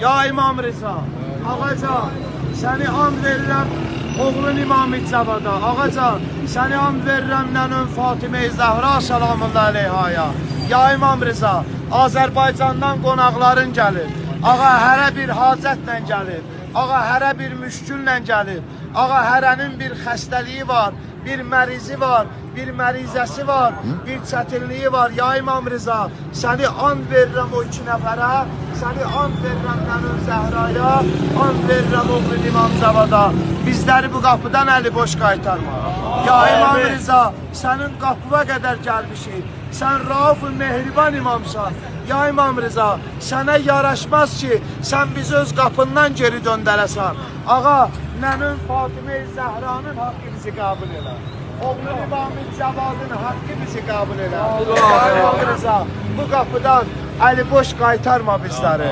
Ya İmam Rıza, ağacan, səni and verirəm oğlun İmam Cavada. Ağacan, səni and verirəm nənən Fatimə Zəhra salamullah əleyhaya. Ya İmam Rıza, Azərbaycandan qonaqların gəlir. Ağa hərə bir hacətlə gəlir. Ağa hərə bir müşküllə gəlir. Ağa hərənin bir xəstəliyi var, bir mərizi var, bir mərizəsi var, bir çətinliyi var. Ya İmam Rıza, səni and verirəm o iki nəfərə, səni and verirəm nənən Zəhraya, and verirəm oğlun İmam Cavada. Bizləri bu qapıdan əli boş qaytarma. Ya İmam Rıza, sənin qapına qədər gəlmişik. Sən Rauf mehriban imamsan. Ya İmam Rıza, sənə yaraşmaz ki, sən bizi öz qapından geri döndərəsən. Ağa, nənən Fatimə Zəhranın haqqı bizi qəbul elə. Oğlun İmam Cavadın haqqı bizi qəbul elə. Ya İmam Rıza, bu qapıdan əli boş qaytarma bizləri.